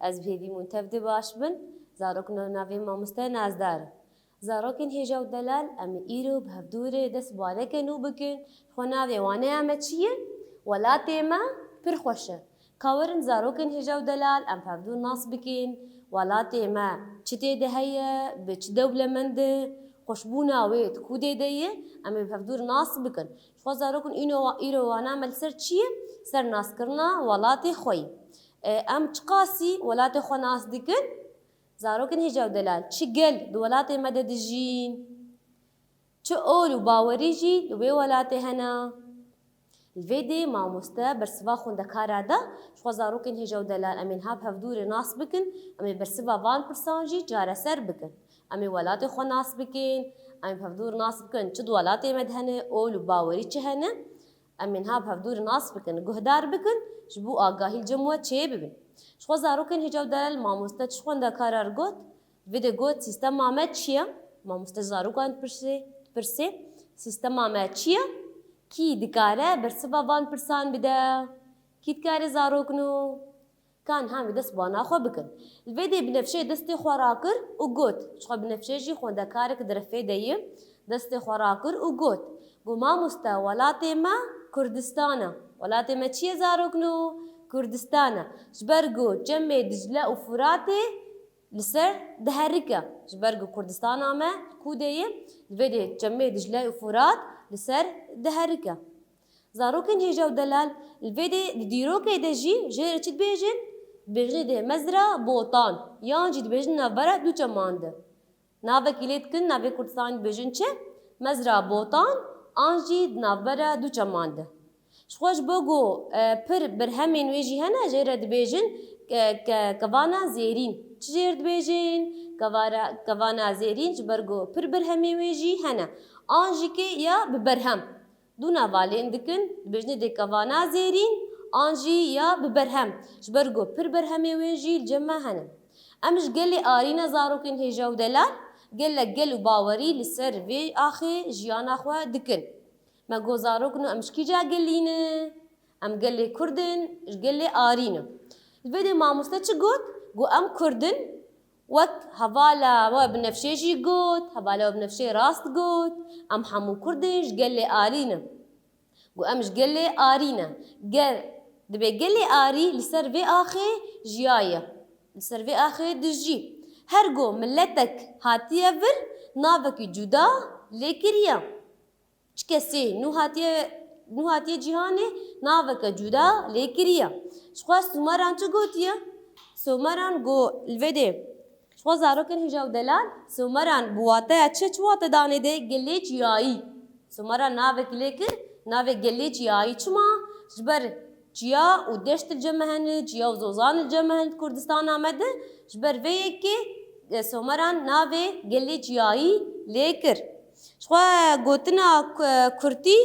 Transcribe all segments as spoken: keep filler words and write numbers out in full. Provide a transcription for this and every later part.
Ez bi hêvî hûn tev dê baş bin. Zarokno, navê mamoste Nazdar. Zarokên hêja û delal, em ê îro bi hevdûrê dest bi wane ke nû bikin. Xwe navê wane ya me çi ye? Welatê me pir xweş e. Ka werin zarokên hêja û delal, em bi hevdûr nas bikin. Welatê me çi tê de heye, bi çi dewlemend e, xweşbûna wê di ku dê de ye, em ê bi hevdûr nas bikin. Ji xwe zarokên îno-, îro wana me li ser çi ye? Ser naskirina welatê xwe ye. E, em çiqasî welatê xwe nas dikin? Zarokên hêja û delal, çi gel di welatê me de dijîn? Çi ol û bawerî jî li wê welatê hene? Li vê dê mamoste bersiva xwendekara da, ji xwe zarokên hêja û delal em ê niha bi hevdûrê nas bikin, em ê bersiva van pirsan jî çareser bikin. Em ê welatê xwe nas bikin, em ê bi hevdûr nas bikin, çi di welatê me de hene, ol û bawerî çi hene. Em ê niha bi hevdûrê nas bikin, guhdar bikin, ji bo agahî li cem we çêbibin. Ji xwe zarokên hêja û delal mamoste çi xwendekara re got? Vê de got, sîstema me çi ye? Mamoste zarokan dipirsê, dipirsê, sîstema me çi ye? Kî dikare bersiva van pirsan bide? Kî dikare zarokno? Ka niha em ê dest bi wana xwe bikin. Li vê dê Binefşe destê xwe rakir û got, ji xwe Binefşe jî xwendekarek di refê de ye, destê xwe rakir û got, got, mamoste, welatê me Kurdistan e. Welatê me çi ye zarokno? Kurdistan e. Ji ber ku çemê Dicle û Furatê li ser diherike. Ji ber ku Kurdistana me ku de ye, li vê dê çemê Dicle û Furat li ser diherike. Zarokên hêja û delal, li vê dê di dîrokê de jî jê re çi dibêjin? Dibêjin dê mezra Botan, yan jî dibêjin navbera du çeman de. Navekî lê dikin, navê Kurdistanê dibêjin çi? Mezra Botan, an jî di navbera du çeman de. Ji xwe ji bo ku, e, pir berhemên wê jî hene, jê re dibêjin, e, ke-, kevana zêrîn. Çi jê re dibêjin? Kevara-, kevana zêrîn, ji ber ku pir berhemên wê jî hene. An jî kê ya bi berhem. Du nava lê dikin, dibêjinê dê kevana zêrîn, an jî ya bi berhem. Ji ber ku pir berhemê wê jî li cem me hene. Em ji gelê arî ne zarokên hêja û delal, gelek gel û bawerî li ser vê axê jiyana xwe dikin. Me got zarokno em ji kîja gelî ne? Em gelê Kurd in, ji gelê arî ne. Li vê dê mamoste çi got? Got em Kurd in, wek hevala we Binefşê jî got, hevala we Binefşê rast got, em hemû Kurd in, ji gelê arî ne. Got em ji gelê arî ne. Ger, dibê gelê arî li ser vê axê jiyaye. Li ser vê axê dijî. Her ku miletek hatiye vir, navekî cuda lê kiriye. Çi kesê nû hatiye, nû hatiye cîhanê, naveke cuda lê kiriye. Ji xwe Sumeran çi gotiye? Sumeran got, li vê dê. Ji xwe zarokên hêja û delal, Sumeran bi wateya çi, çi wate danê dê? Gelê çiyayî. Sumeran navekî lê kir, navê gelê çiyayî. Çima? Ji ber çiya û deşt li cem me hene, çiya û zozan li cem me hene di Kurdistana me de. Ji ber vê yekê, e, Someran navê gelê çiyayî lê kir. Ji xwe gotina ku-, kurtî,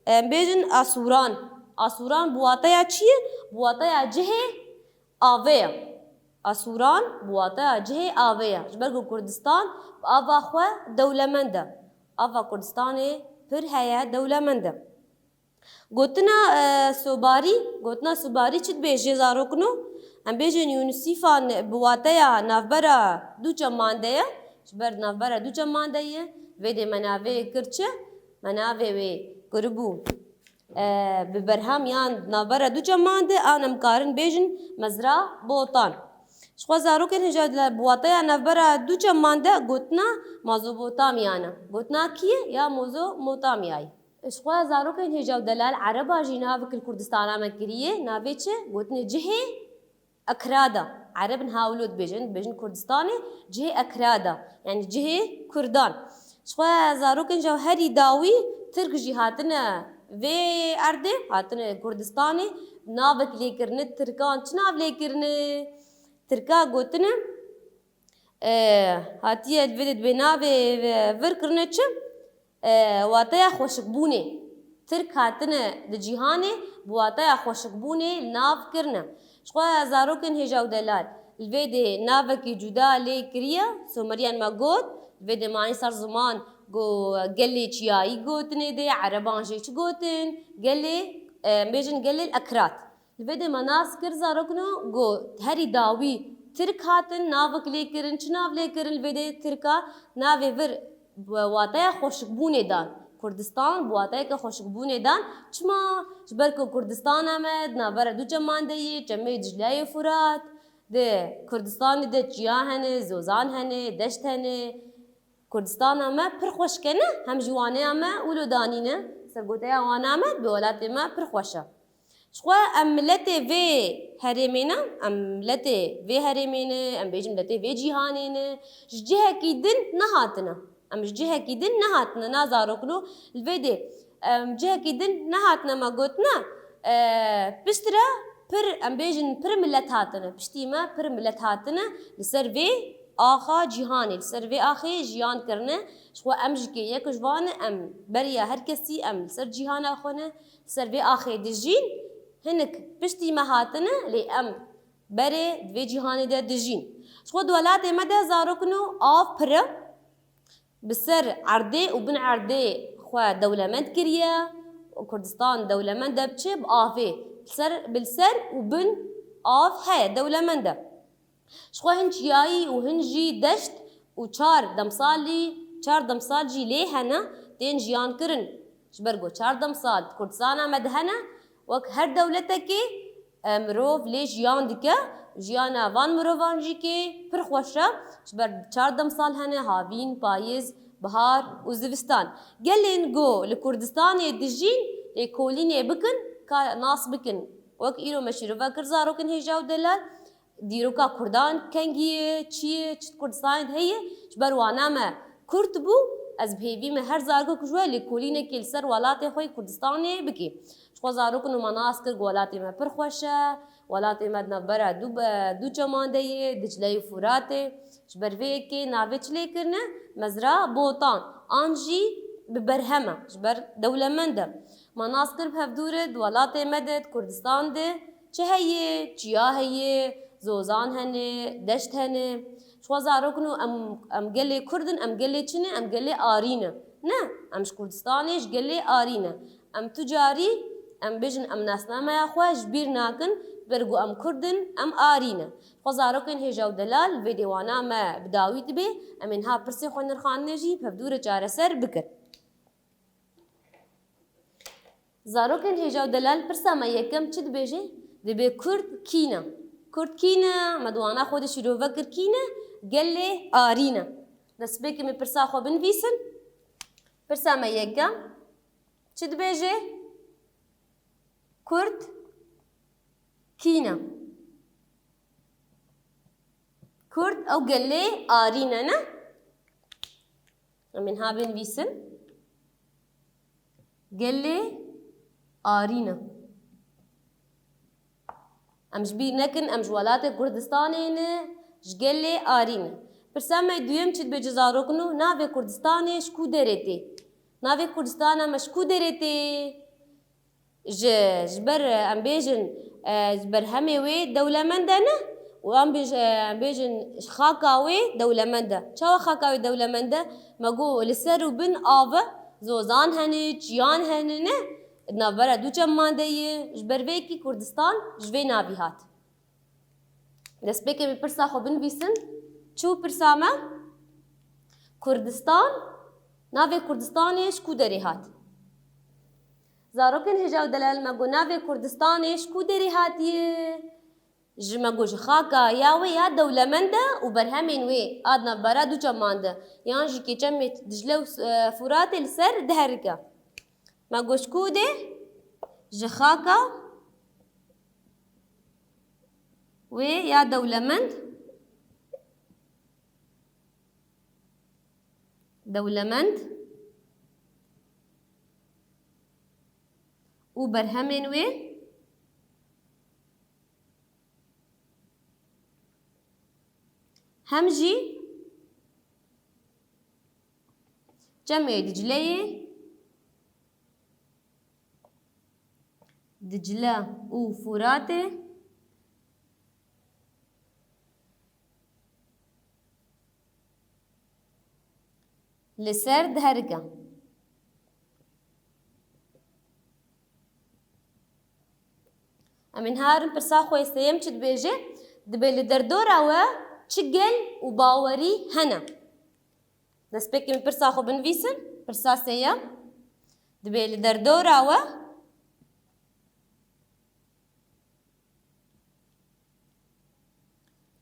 em bêjin Asûran. Asûran bi wateya çi ye? Bi wateya cihê avê ye. Asûran bi wateya cihê avê ye. Ji ber ku Kurdistan bi ava xwe dewlemend e. Ava Kurdistanê pir heye, dewlemend e. Gotina, e, Sobarî, gotina Sobarî çi dibêje zarokno? Em bêjin Yûnisîfan bi wateya navbera du çeman de ye. Ji ber navbera du çeman de ye. Vê dê me navê kir çi? Me navê wê kiribû, e, bi berhem yan navbera du çeman de, an em karin bêjin mezra Botan. Ji xwe zarokên hêja delal bi wateya navbera du çeman de gotina Mazopotamya ne. Gotina kî ye? Ya Mozopotamyayê. Ji xwe zarokên hêja û delal Ereba jî navek li Kurdistana me kiriye. Navê çi? Gotinê cihê Ekrada. Ereb niha wilo dibêjin, dibêjin Kurdistanê cihê Ekrada. Yanî cihê Kurdan. Ji xwe zarokên ji herî dawî Tirk jî hatine vê erdê, hatine Kurdistanê. Navek lê kirine Tirkan. Çi nav lê kirine? Tirka gotine, e, hatiye vê de dibê navê, e, vir kirine çi? E, wateya xweşikbûnê. Tirk hatine di cîhanê bi wateya xweşikbûnê li nav kirine. Ji xwe zarokên hêja û delal, li vê dê navekî cuda lê kiriye, Someriyan me got, li vê dê manî ser ziman ku gelê çiyayî gotinê dê, Ereban jê çi gotin? Gelê, e, em bêjin gelê Ekrat. Li vê de me nas kir zarokno, got herî dawî Tirk hatin, navek lê kirin, çi nav lê kirin li vê de Tirka, navê vir wateya xweşikbûnê dan. Kurdistan bi wateyeke xweşikbûnê dan. Çima? Ji ber ku Kurdistana me di navbera du çeman de ye, çemê Dicleyê Furat. Di Kurdistanê de çiya hene, zozan hene, deşt hene. Kurdistana me pir xweşik e ne, hem jî waneya me wilo danî ne. Sergoteya wana me bi welatê me pir xweş e. Ji xwe em miletê vê herêmê ne, em miletê vê herêmê ne, em bêjin miletê vê cîhanê ne, ji cihekî din nehatine. Em ji cihekî din nehatine, na zarokno li vê dê, em cihekî din nehatine me gotine, e, piştre pir, em bêjin pir milet hatine, piştî me pir milet hatine li ser vê axa cîhanê, li ser vê axê jiyan kirine. Ji xwe em jî kê yek ji van e, em beriya her kesî em li ser cîhana xwe ne, li ser vê axê dijîn. Hinek piştî me hatine, lê em berê di vê cîhanê de dijîn. Ji xwe di welatê me de zarokno av pir e. Bi ser erdê û bin erdê xwe dewlemend kiriye. Kurdistan dewlemend e bi çi? Bi avê. Li ser, bi li ser û bin av heye, dewlemend e. Ji xwe hin çiyayî û hin jî deşt û çar demsalî, çar demsal jî lê hene, tên jiyan kirin. Ji ber ku çar demsal Kurdistana me de hene, wek her dewletekê, e, mirov lê jiyan dike. Jiyana van mirovan jî kê pir xweş e. Ji ber çar demsal hene, havîn, payîz, bihar û zivistan. Gelên ku li Kurdistanê dijîn, lêkolînê bikin, ka nas bikin. Wek îro me şîrove kir zarokên hêja û delal, dîroka Kurdan kengî ye, çi ye, çi di Kurdistanê de heye, ji ber wana me Kurd bû, ez bi hêvî me her zarokek ji we lêkolînekê li ser welatê xwe yê Kurdistanê bike. Ji xwe zarokno me nas kir ku welatê me pir xweş e, welatê me di navbera du, du çeman de ye, Dicleyê Furatê. Ji ber vê yekê navê çi lê kirine? Mezra Botan, an jî bi berhem e, ji ber dewlemend e. Me nas kir bi hevdû re di welatê me de, di Kurdistan de çi heye? Çiya heye, zozan hene, deşt hene. Ji xwe zarokno em, em gelê Kurd in, em gelê çi ne? Em gelê arî ne. Ne, em ji Kurdistanê, ji gelê arî ne. Em tu carî, em bêjin, em nasnameya xwe ji bîr nakin, ber ku em Kurd in, em arî ne. Xwe zarokên hêja û delal, vê dê wana me bi dawî dibe, em ê niha pirsê xwe nirxandine jî bi hevdû re çareser bikin. Zarokên hêja û delal, pirsa me yekem çi dibêje? Dibê Kurd kî ne? Kurd kî ne? Me di wana xwe de şîrove kir kî ne? Gelê arî ne. Destpêkê me pirsa xwe binivîsin. Pirsa me yekem çi dibêje? Kurd kî ne? Kurd ew gelê arî ne, ne? Em ê niha binivîsin. Gelê arî ne. Em ji bîr nekin, em ji welatê Kurdistanê ne, ji gelê arî ne. Pirsa me duyem çi dibêje zarokno, navê Kurdistanê ji ku derê tê? Navê Kurdistana me ji ku derê tê? Ji, ji ber, em bêjin, e, ji berhemê wê dewlemend e ne? Û em bêj-, e, em bêjin, xaka wê dewlemend e. Çawa xaka wê dewlemend e? Me got, li ser û bin av e, zozan hene, çiyan hene ne? Di navbera du çeman de ye. Ji ber vê yekê Kurdistan ji vê navî hat. Destpêkê min pirsa xwe binivîsin. Çû pirsa me? Kurdistan, navê Kurdistanê ji ku derê hat? Zarokên hêja û delal, me got navê Kurdistanê ji ku derê hatiye? Ji me got ji xaka ya wê ya dewlemend e û berhemên wê a di navbera du çeman de, yan jî kê çemê Dicle û, e, Furatê li ser diherike. Me got ji ku dê? Ji xaka wê ya dewlemend, dewlemend û berhemên wê hem jî çemê Dicleyê, Dicle û Furatê li ser diherike. Em ê herin pirsa xwe yê sêyem çi dibêje? Dibê li derdora we çi gel û bawerî hene? Destpêkê min pirsa xwe binivîsin. Pirsa sêyem. Dibê li derdora we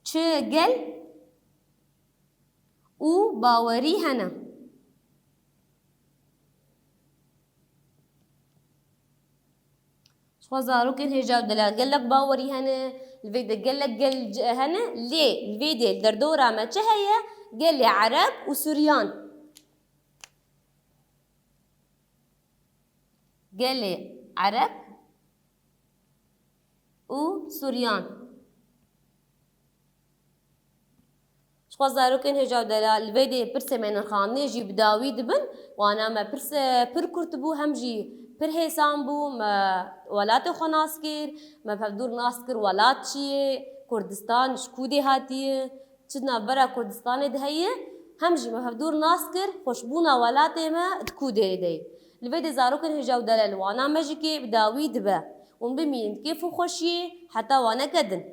çi gel û bawerî hene? Ji xwe zarokên hêja û delal gelek bawerî hene, li vê de gelek gel c-, hene, lê li vê de li derdora me çi heye? Gelê Ereb û Suryan. Gelê Ereb û Suryan. Ji xwe zarokên hêja û delal li vê dê pirsê me yên xandinê jî bi dawî dibin. Wana me pirs pir kurt bû, hem jî pir hêsan bû. Me welatê xwe nas kir, me bi hevdûr nas kir welat çi ye, Kurdistan ji ku dê hatiye, çi di navbera Kurdistanê de heye, hem jî me bi hevdûr nas kir xweşbûna welatê me di ku derê de ye. Li vê dê zarokên hêja û delal wana me jî kê bi dawî dibe. Hûn bimînin kêf û xweşiyê heta waneke din.